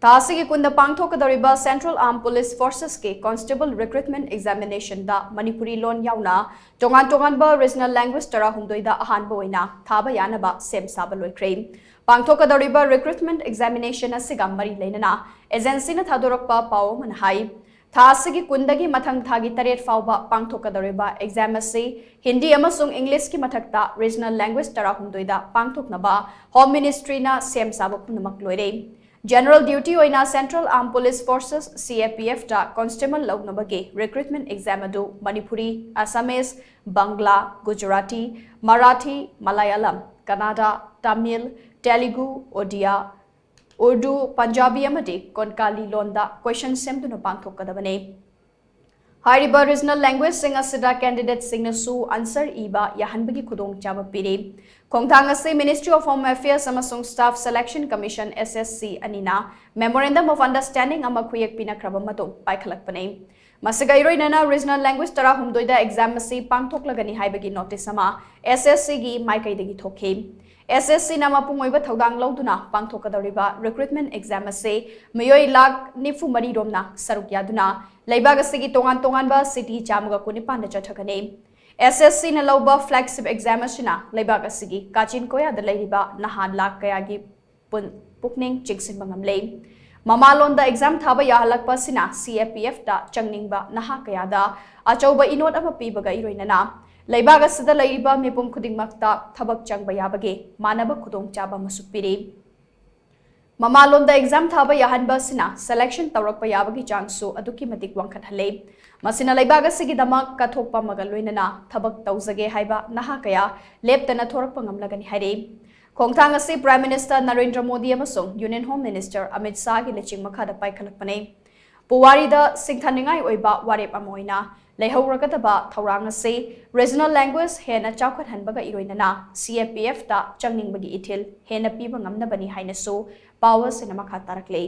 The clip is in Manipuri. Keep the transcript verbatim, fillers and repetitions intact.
ꯊꯥ ꯑꯁꯤꯒꯤ ꯀꯨꯟꯗ ꯄꯥꯡꯊꯣꯛꯀꯗꯧꯔꯤꯕ Central Armed Police Forces ꯀꯤ Constable Recruitment Examination ꯗ ꯃꯅꯤꯄꯨꯔꯤ ꯂꯣꯟ ꯌꯥꯎꯅ ꯇꯣꯉꯥꯟ ꯇꯣꯉꯥꯟꯕ regional language ꯇꯔꯥꯍꯨꯝꯗꯣꯏꯗ ꯑꯍꯥꯟꯕ ꯑꯣꯏꯅ ꯊꯥꯕ ꯌꯥꯅꯕ ꯁꯦꯝ ꯁꯥꯕ ꯂꯣꯏꯈ꯭ꯔꯦ꯫ ꯄꯥꯡꯊꯣꯛꯀꯗꯧꯔꯤꯕ recruitment examination ꯑꯁꯤꯒ ꯃꯔꯤ ꯂꯩꯅꯅ agency ꯅ ꯊꯥꯗꯣꯔꯛꯄ ꯄꯥꯎ ꯑꯃꯅ ꯍꯥꯏ, ꯊꯥ ꯑꯁꯤꯒꯤ ꯀꯨꯟꯗꯒꯤ ꯃꯊꯪ ꯊꯥꯒꯤ ꯇꯔꯦꯠ ꯐꯥꯎꯕ ꯄꯥꯡꯊꯣꯛꯀꯗꯧꯔꯤꯕ exam ꯑꯁꯤ ꯍꯤꯟꯗꯤ ꯑꯃꯁꯨꯡ English ꯀꯤ ꯃꯊꯛꯇ regional language ꯇꯔꯥꯍꯨꯝꯗꯣꯏꯗ ꯄꯥꯡꯊꯣꯛꯅꯕ Home Ministry ꯅ ꯁꯦꯝ ꯁꯥꯕ ꯄꯨꯝꯅꯃꯛ ꯂꯣꯏꯔꯦ꯫ General duty ꯑꯣꯏꯅ Central Armed Police Forces, C A P F ꯇ constable ꯂꯧꯅꯕꯒꯤ recruitment exam ꯑꯗꯨ ꯃꯅꯤꯄꯨꯔꯤ, Assamese, ꯕꯪꯒ꯭ꯂꯥ, ꯒꯨꯖꯔꯥꯇꯤ, ꯃꯔꯥꯊꯤ, ꯃꯂꯌꯥꯂꯝ, ꯀꯟꯅꯗ, ꯇꯥꯃꯤꯜ, ꯇꯦꯂꯨꯒꯨ, ꯑꯣꯗꯤꯌꯥ, ꯎꯔꯗꯨ, ꯄꯟꯖꯥꯕꯤ ꯑꯃꯗꯤ ꯀꯣꯟꯀꯥꯂꯤ ꯂꯣꯟꯗ question ꯁꯦꯝꯗꯨꯅ ꯄꯥꯡꯊꯣꯛꯀꯗꯕꯅꯤ꯫ ꯍꯥꯏꯔꯤꯕ regional language ꯁꯤꯡ ꯑꯁꯤꯗ candidate ꯁꯤꯡꯅꯁꯨ answer ꯏꯕ ꯌꯥꯍꯟꯕꯒꯤ ꯈꯨꯗꯣꯡꯆꯥꯕ ꯄꯤꯔꯤ꯫ ꯈꯣꯡꯊꯥꯡ ꯑꯁꯤ Ministry of Home Affairs ꯑꯃꯁꯨꯡ Staff Selection Commission, S S C, ꯑꯅꯤꯅ memorandum of understanding ꯑꯃ ꯈꯨꯌꯦꯛ ꯄꯤꯅꯈ꯭ꯔꯕ ꯃꯇꯨꯡ ꯄꯥꯏꯈꯠꯂꯛꯄꯅꯤ꯫ ꯃꯁꯤꯒ ꯏꯔꯣꯏꯅꯅ regional language ꯇꯔꯥꯍꯨꯝꯗꯣꯏꯗ exam ꯑꯁꯤ ꯄꯥꯡꯊꯣꯛꯂꯒꯅꯤ ꯍꯥꯏꯕꯒꯤ notice ꯑꯃ S S C ꯒꯤ ꯃꯥꯏꯀꯩꯗꯒꯤ ꯊꯣꯛꯈꯤ꯫ S S C ꯅ ꯃꯄꯨꯡ ꯑꯣꯏꯕ ꯊꯧꯗꯥꯡ ꯂꯧꯗꯨꯅ ꯄꯥꯡꯊꯣꯛꯀꯗꯧꯔꯤꯕ recruitment exam ꯑꯁꯤ ꯃꯤꯑꯣꯏ ꯂꯥꯈ ꯅꯤꯐꯨ ꯃꯔꯤ ꯔꯣꯝꯅ ꯁꯔꯨꯛ ꯌꯥꯗꯨꯅ ꯂꯩꯕꯥꯛ ꯑꯁꯤꯒꯤ ꯇꯣꯉꯥꯟ ꯇꯣꯉꯥꯟꯕ city ꯆꯥꯝꯃꯒ ꯀꯨꯟꯅꯤꯄꯥꯟꯗ ꯆꯠꯊꯒꯅꯤ꯫ S S C ꯅ ꯂꯧꯕ flagship exam ꯑꯁꯤꯅ ꯂꯩꯕꯥꯛ ꯑꯁꯤꯒꯤ ꯀꯥꯆꯤꯟ ꯀꯣꯌꯥꯗ ꯂꯩꯔꯤꯕ ꯅꯍꯥ ꯂꯥꯈ ꯀꯌꯥꯒꯤ ꯄꯨꯟ-, ꯄꯨꯛꯅꯤꯡ ꯆꯤꯡꯁꯤꯟꯕ ꯉꯝꯂꯦ꯫ ꯃꯃꯥꯂꯣꯟꯗ exam ꯊꯥꯕ ꯌꯥꯍꯜꯂꯛꯄ ꯑꯁꯤꯅ C A P F ꯇ ꯆꯪꯅꯤꯡꯕ ꯅꯍꯥ ꯀꯌꯥꯗ ꯑꯆꯧꯕ ꯏꯅꯣꯠ ꯑꯃ ꯄꯤꯕꯒ ꯏꯔꯣꯏꯅꯅ ꯂꯩꯕꯥꯛ ꯑꯁꯤꯗ ꯂꯩꯔꯤꯕ ꯃꯤꯄꯨꯝ ꯈꯨꯗꯤꯡꯃꯛꯇ ꯊꯕꯛ ꯆꯪꯕ ꯌꯥꯕꯒꯤ ꯃꯥꯟꯅꯕ ꯈꯨꯗꯣꯡꯆꯥꯕ ꯑꯃꯁꯨ ꯄꯤꯔꯤ꯫ ꯃꯃꯥꯂꯣꯟꯗ exam ꯊꯥꯕ ꯌꯥꯍꯟꯕ ꯑꯁꯤꯅ selection ꯇꯧꯔꯛꯄ ꯌꯥꯕꯒꯤ ꯆꯥꯡꯁꯨ ꯑꯗꯨꯛꯀꯤ ꯃꯇꯤꯛ ꯋꯥꯡꯈꯠꯍꯜꯂꯦ꯫ ꯃꯁꯤꯅ ꯂꯩꯕꯥꯛ ꯑꯁꯤꯒꯤꯗꯃꯛ ꯀꯠꯊꯣꯛꯄ ꯑꯃꯒ ꯂꯣꯏꯅꯅ ꯊꯕꯛ ꯇꯧꯖꯒꯦ ꯍꯥꯏꯕ ꯅꯍꯥ ꯀꯌꯥ ꯂꯦꯞꯇꯅ ꯊꯣꯔꯛꯄ ꯉꯝꯂꯒꯅꯤ ꯍꯥꯏꯔꯤ꯫ ꯈꯣꯡꯊꯥꯡ ꯑꯁꯤ Prime Minister ꯅꯔꯦꯟꯗ꯭ꯔ ꯃꯣꯗꯤ ꯑꯃꯁꯨꯡ Union Home Minister ꯑꯃꯤꯠ ꯁꯥꯍꯒꯤ ꯂꯨꯆꯤꯡ ꯃꯈꯥꯗ ꯄꯥꯏꯈꯠꯂꯛꯄꯅꯤ꯫ ꯄꯨꯋꯥꯔꯤꯗ ꯁꯤꯡꯊꯥꯅꯤꯡꯉꯥꯏ ꯑꯣꯏꯕ ꯋꯥꯔꯦꯞ ꯑꯃ ꯑꯣꯏꯅ ꯂꯩꯍꯧꯔꯒꯗꯕ ꯊꯧꯔꯥꯡ ꯑꯁꯤ regional language ꯍꯦꯟꯅ ꯆꯥꯎꯈꯠꯍꯟꯕꯒ ꯏꯔꯣꯏꯅꯅ C A P F ꯇ ꯆꯪꯅꯤꯡꯕꯒꯤ ꯏꯊꯤꯜ ꯍꯦꯟꯅ ꯄꯤꯕ ꯉꯝꯅꯕꯅꯤ ꯍꯥꯏꯅꯁꯨ ꯄꯥꯎ ꯑꯁꯤꯅ ꯃꯈꯥ ꯇꯥꯔꯛꯂꯤ꯫